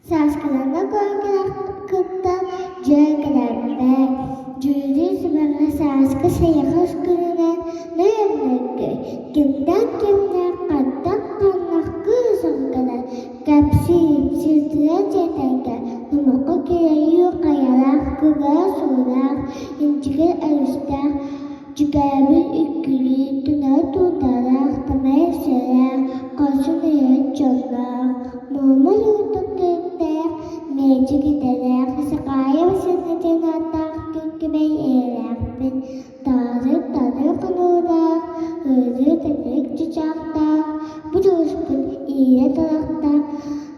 Сааскыларга кытта дьэ кэлэрбэт, дьүүллүүр сүбэҕэ сааскы сайаҕас күнүнэн нөйөннөргө кимтэн кимнээх хантан ханнах кыыс оҕо кэпсиир сирдэрэ дьиэтэргэ номоххо кирэйүү хайалаах кыгас уулаах инчигир өрүстээх Дьүкээбил иккилии тунал тууталаах, тамай сэлээх, хорсун өйөөн дьоллоох, Муома уутун төрүттээх, мээчик идэлээх, Сахаайа Васильевна диэн ааттаах күн-күбэй ийэлээхпин, таары-тары хонуулаах, ыарыы-тэтик чычаахтаах, бу дьулуспут иирэ талахтаах,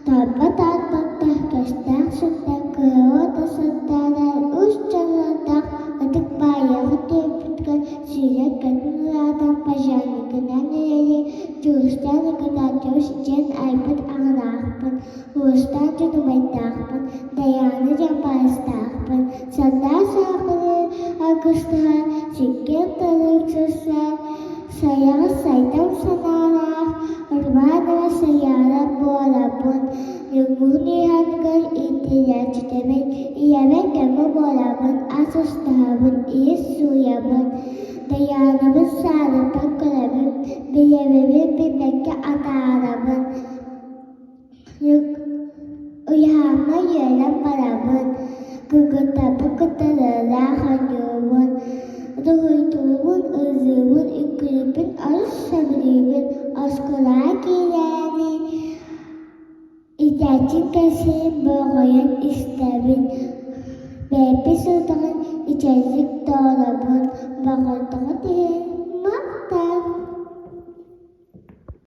Тарба тааттаттан көстөөх сыттан кыһыл да сыттаанар үс дьоннордоох ытык баайаҕа түһүппүткэ сүүрэн-көтөн улаатан пожарникынан үлэлии Дьулустаан Игнатьевич диэн айбыт аҕалаахпын, Уустаан дьон убайдаахпын, Дайаана диэн баайыстаахпын, Сандаа саахалы аргыстаһа, сиккиэр тылын сырсан, Сайаҕас сайдам санаалаах, Романова Сайаана буолабын, Ньургуһун ыйааныгар иитиллээччитэбин, ийэбэр көмө буолабын, ас астаһабын, иһит сууйабын, Дайаанабын саарыттан көрөбүн, бириэмэбин билбэккэ атаарабын, Ыйааһыҥҥа үөрэн барабын, кыргыттарбын кытта ырыалаах оонньуубун, уруһуйдуубун, ыллыыбын, үҥкүүлүүбүн, олус сөбүлүүбүн, оскуолаҕа киирээри иитээччим кэпсиирин болҕойон истэбин, бэйэбин сылтаҕын ичэйдик толоробун, болҕомтоҕо түһэн.